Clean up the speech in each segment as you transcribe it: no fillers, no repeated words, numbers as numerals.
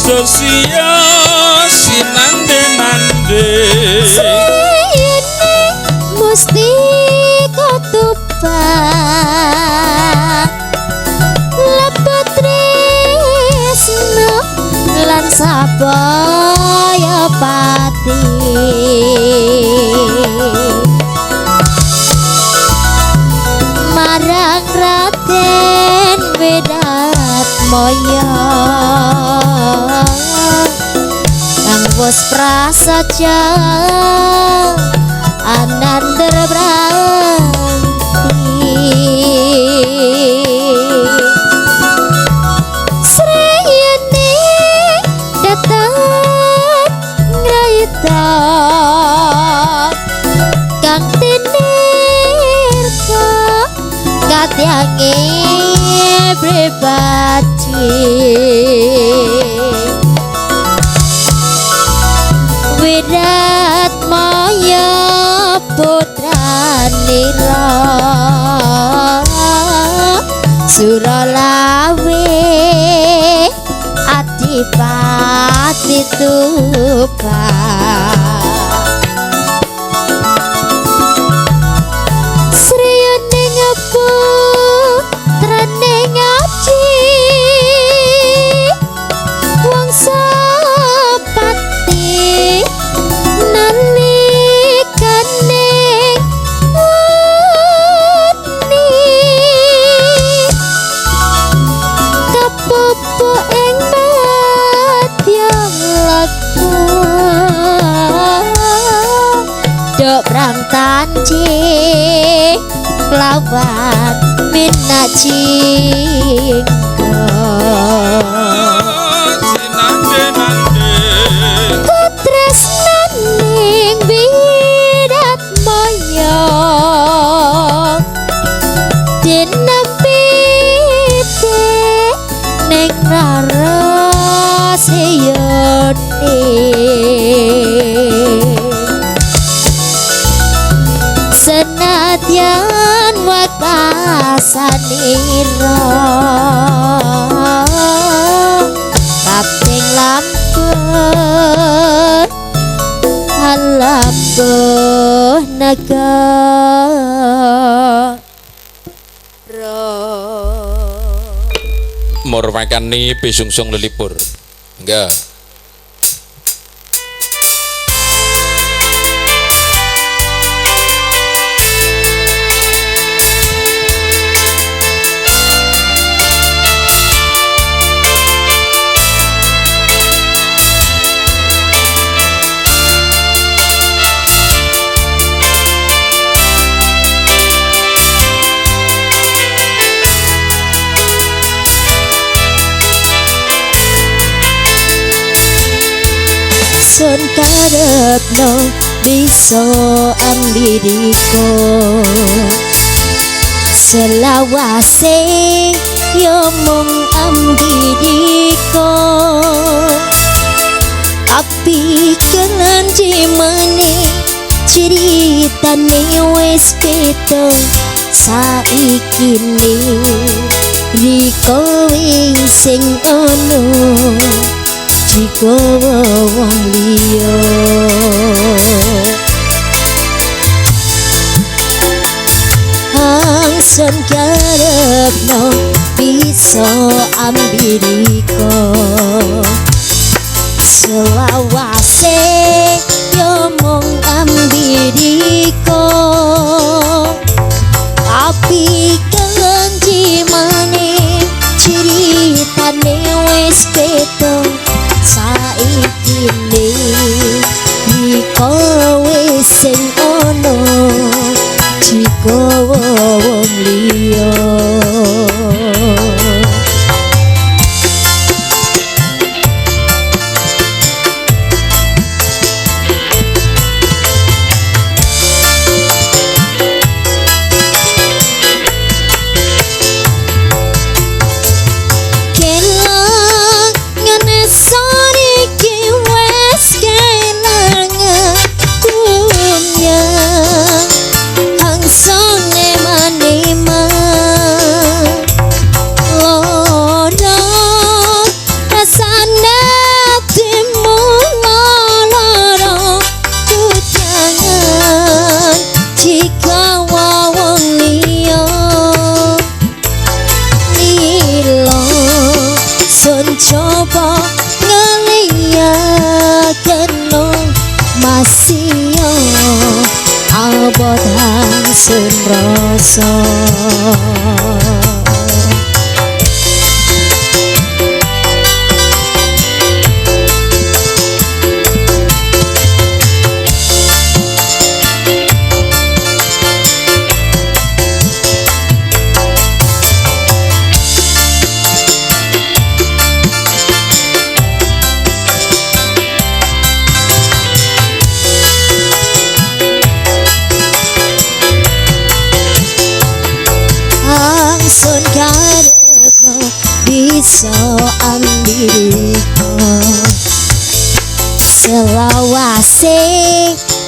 Sosia sinande-nande Sriyene mustika tuban lebet tresno lan sabaya pati marang Raden Wiratmaya kang wis prasaja anandher branti. Sriyene datang ngraita kang tinirka katyange pribadi. Wiratmaya putranira Suralawe adipati Tuban. Sriyune putrane ngaji wong sapati nalikane ati kapopo ing madya laku dok prang tanci lawan minajingga. Sinande-nande Katresnaning Wiratmaya dinempite ning rarasiyane senadyan wekasanira kaping lampun halapuh negara. Murwakani bisungsung lelipur. Enggak. Sun karepno bisa ambiriko selawase yo mung ambiriko tapi kelenji meneh ceritane wis beda saiki ne riko wis sing ono jika wong liya. Angsun karepno bisa ambiriko selawase yo mung ambiriko tapi kelenji maneh ceritane wis beda saiki ne riko wis sing ono jika wong liya. sun rasa. Sun karepno bisa ambiriko selawase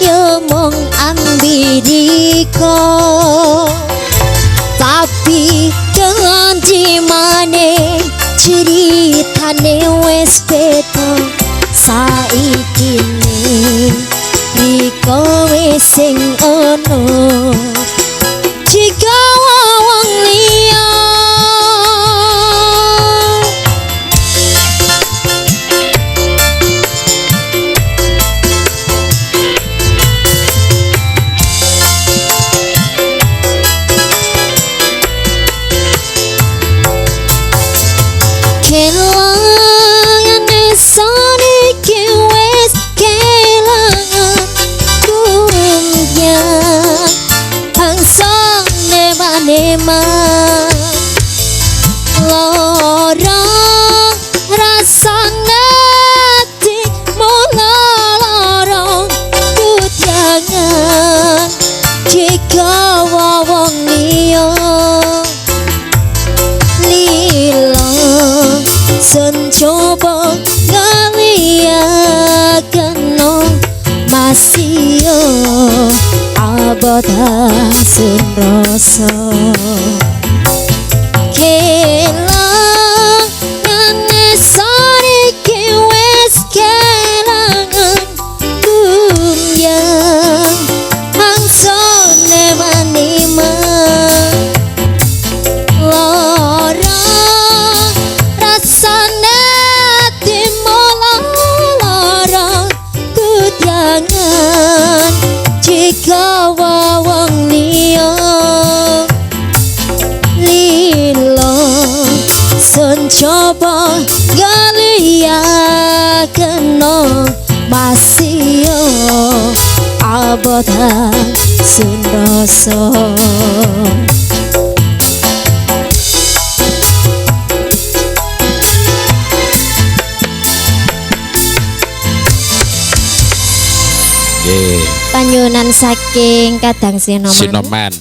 yo mung ambiriko, tapi janji maneh ceritane wis beda saiki riko wis sing ono jika wong liya. Kelangan saniki wis kelangan kumyang angsang nema-nema lara rasane ati mula lara kutyangan jika wong liya lila sun coba ngaliyakeno masih abot sun rasa. Kelangan saniki wis kelangan kumyang mangsa nema-nema lara rasane timula lara kutyangan jika wong liya lila sun coba ngaliyakeno masih abot sun rasa. Panyunan saking Kadang Sinoman. Sinoman.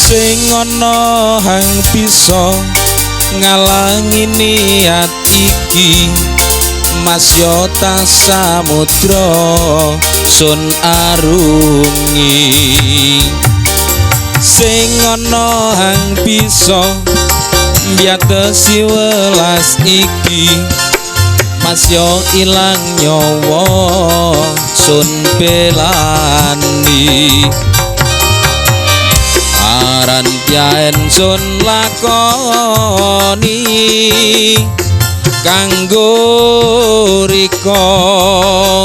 Sing ana hang bisa ngalangi niat iki Mas yo ta samudra sun arungi. Sing ana hang bisa mbiatesi welas iki Mas yo ilang nyawa sun belani. Aran piaen sun lakoni kanggo rika.